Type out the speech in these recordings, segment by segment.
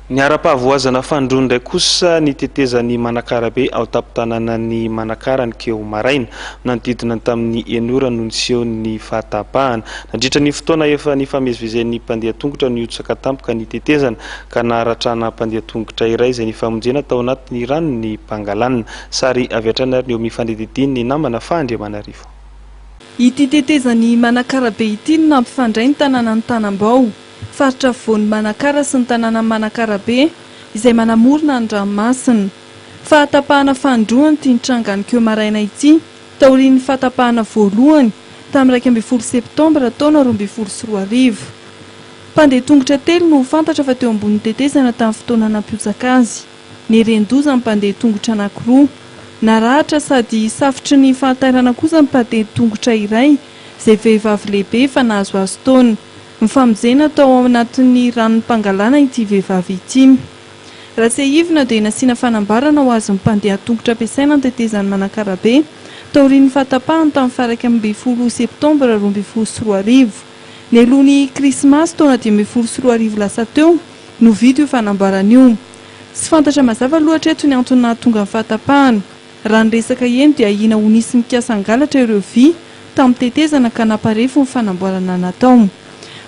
Niharam-pahavoazana fanindroany indray kosa ny tetezan'i Manakarabe ao tampon-tanànan'i Manakara ny keo maraina. Nanodidina ny tamin'ny enina ora no niseho ny fahatapahana. Nandritra ny fotoana efa nifamezivezen'ny mpandeha tongotra nihotsaka tampoka ny tetezana ka naharatrana mpandeha tongotra iray izay nifamonjena tao anatin'ny ranon'ny Pangalana. Sary avy hatrany ary ny eo amin'ny fandididian'ny namana Fahandriamanarivo. Ity tetezan'i Manakarabe ity no nampifandray ny tanànan'i Tanambao, faritra afovoan'i Manakara sy ny tanànan'i Manakarabe izay manamorona ny ranomasina. Fahatapahana fanindroany ity nitranga anikeo maraina ity, taorian'ny fahatapahana voalohany tamin'ny 11 septambra taona 2012. Mpandeha tongotra telo no fantatra fa teo ambonin'ny tetezana tamin'ny fotoana nampihotsaka azy. Nieren-doza ny mpandeha tongotra anankiroa. Naratra sady safotry ny fahatairana kosa ny mpandeha tongotra iray, izay vehivavy lehibe efa nahazoazo taona. Nifamonjena tao anatin'ny ranon'i Pangalana ity vehivavy ity. Raha tsiahivina dia nasiana fanambarana ho azon'ny mpandeha an-tongotra ampiasaina ny tetezan'i Manakarabe, taorian'ny fahatapahany tamin'ny faha 11 septambra 2012. Nialoha ny krismasy taona 2015 lasa teo no vita io fanambarana io. Tsy fantatra mazava aloha hatreto ny antony nahatonga ny fahatapahana. Raha ny resaka heno dia ahiana ho nisy nikasa hangalatra ireo vy tamin'ny tetezana ka namparefo ny fanamboarana natao.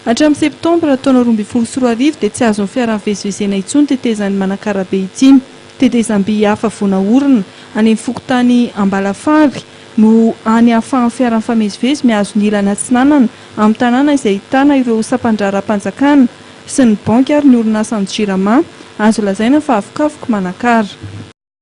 Hatramin'ny septambra taona 2012 dia tsy azon'ny fiara nivezivezena intsony tetezan'i Manakarabe ity. Tetezam-by hafa vao naorina any amin'ny fokontany Ambalafary no hany ahafahan'ny fiara mifamezivezy mihazo ny ilany atsinanana amin'ny tanàna izay ahitana ireo sampandraharaham-panjakana sy ny banky ary ny orinasan'ny Jirama, azo lazaina fa avokavoko Manakara.